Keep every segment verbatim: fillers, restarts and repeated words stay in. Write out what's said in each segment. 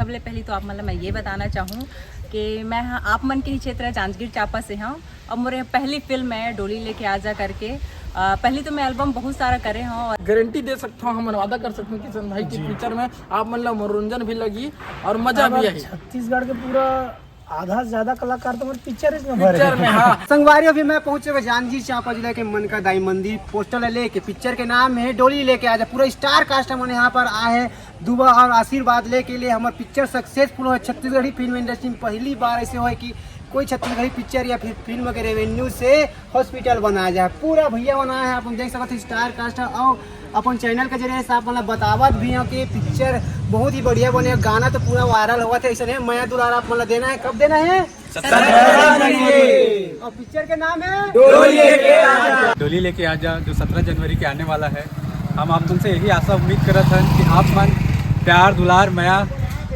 सबले पहली तो आप मन ला मैं ये बताना चाहूँ कि मैं ह-, आप मन के ही क्षेत्र जांजगीर चांपा से हूँ। अब मोर ये पहली फिल्म है डोली लेके आजा करके। अ, पहली तो मैं एल्बम बहुत सारा करे हूँ और गारंटी दे सकता हूँ, हमन वादा कर सकते हैं किशन भाई की पिक्चर में आप मन ला मनोरंजन भी लगी और मजा भी आई। छत्तीसगढ़ के पूरा आधा से ज्यादा कलाकार तो हमारे पिक्चर में भरे पिक्चर में, हाँ। संगवारी, अभी मैं पहुंचे हुए जांजगीर चांपा जिला के मनका दाई मंदिर। पोस्टर लेके, पिक्चर के नाम है डोली लेके आजा। पूरा स्टार कास्ट हमन यहाँ पर आए हैं दुआ और आशीर्वाद लेके लिए। हमारे पिक्चर सक्सेसफुल हो, छत्तीसगढ़ी फिल्म इंडस्ट्री में पहली बार ऐसे हो कि कोई छत्तीसगढ़ी पिक्चर या फिर फिल्म के रेवेन्यू से हॉस्पिटल बनाया जाए। पूरा भैया बनाया है, आप देख सकते हो, स्टार कास्ट है। और अपन चैनल के जरिए से आप मतलब बतावत भी हो कि पिक्चर बहुत ही बढ़िया बने, गाना तो पूरा वायरल हुआ था। ऐसे नहीं, मया दुलार आप मतलब देना है, कब देना है? और पिक्चर के नाम है डोली लेके आजा, जो सत्रह जनवरी के आने वाला है। हम आप मन से यही आशा उम्मीद करत हन कि आप मन प्यार दुलार मया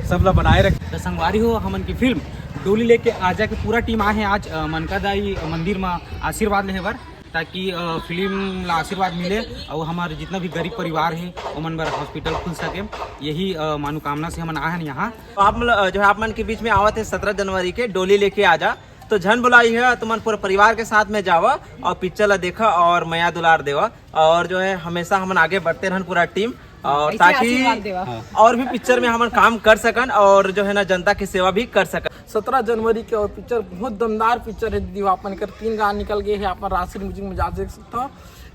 सब ला बनाए रखें। तो संगवारी हो, हमन की फिल्म डोली लेके आजा के पूरा टीम आए हैं आज, अ, मनका दाई मंदिर में आशीर्वाद लेहे बर, ताकि, अ, फिल्म ला आशीर्वाद मिले और हमारे जितना भी गरीब परिवार है, ओमन बर हॉस्पिटल खुल सके। यही, अ, मनोकामना से हमन आए हैं यहाँ। तो आप मन, अ, जो है, आप मन के बीच में आवत है सत्रह जनवरी के डोली लेके आजा। तो झन बुलाई है, तुमन पूरे परिवार के साथ में जावा और पिक्चर ला देखा और मया दुलार देवा। और जो है, हमेशा हमन आगे बढ़ते रहन पूरा टीम, और ऐसे ताकि आशीर्वाद देवा। हाँ। और भी पिक्चर में हमन काम कर सकन और जो है ना, जनता की सेवा भी कर सकन। सत्रह जनवरी के और पिक्चर बहुत दमदार पिक्चर है दीदी। आप मन कर तीन गाना निकल गए हैं, आप मन राशि म्यूजिक में जा देख सकता हो।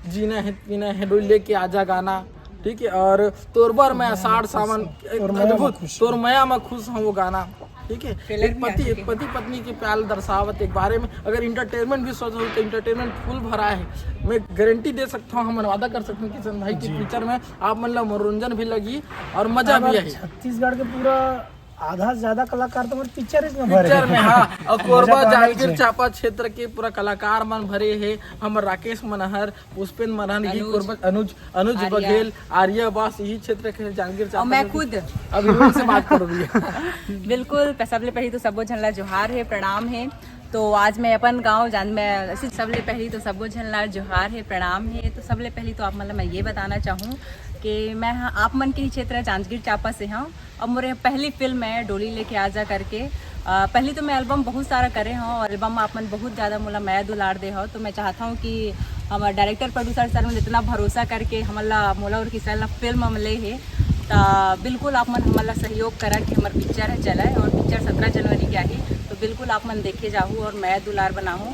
जीना है पीना है डोली लेके आजा गाना, ठीक है। और तोर बर मैं आषाढ़ सावन, एक तोर मया अद्भुत, में खुश तोर हूँ। मया में खुश हूँ वो गाना, ठीक है। ट्रेलर एक में आ पति चुके हैं। पति पत्नी के प्यार दर्शावत एक बारे में। अगर इंटरटेनमेंट भी सोच हो तो इंटरटेनमेंट फुल भरा है। मैं गारंटी दे सकता हूँ, हमन वादा कर सकते हैं किशन भाई की पिक्चर में आप मन ला मनोरंजन भी लगी और मजा भी आई। छत्तीसगढ़ के पूरा आधा से ज्यादा कलाकार तो हमारे पिक्चर में भरे पिक्चर में, हाँ। और कोरबा जांजगीर चांपा क्षेत्र के पूरा कलाकार मन भरे हैं। हमर राकेश मनहर, पुष्पेंद्र मनहर, यही अनुज। कोरबा, अनुज, अनुज आर्या। बघेल, आर्या बास, यही क्षेत्र के जांजगीर चांपा और मैं खुद। अब हीरोइन से बात करो भैया। बिल्कुल, प-, सबले पहली तो सबो झन ला जोहार है, प्रणाम है। तो आज मैं अपन गांव जान, मैं ऐसे सबले पहली तो सबो झन ला जोहार है, प्रणाम है। तो सबले पहली तो आप मन ला मैं ये बताना चाहूँ कि मैं ह-, आप मन के ही क्षेत्र जांजगीर चांपा से हूँ। अब मोर ये पहली फिल्म है डोली लेके आजा करके। अ, पहली तो मैं एल्बम बहुत सारा करे हूँ और एल्बम आप मन बहुत ज़्यादा मोला मया दुलार दे हो, तो मैं चाहता हूँ कि हमारे डायरेक्टर प्रोड्यूसर सर मन इतना भरोसा करके हमन ला, मोला और किशन ला फिल्म में ले है, तो बिल्कुल आप मन हमन ला सहयोग करा कि हमार पिक्चर है चला है और पिक्चर सत्रह जनवरी के आही, तो बिल्कुल आप मन देखे जाहू और मया दुलार बनाहू।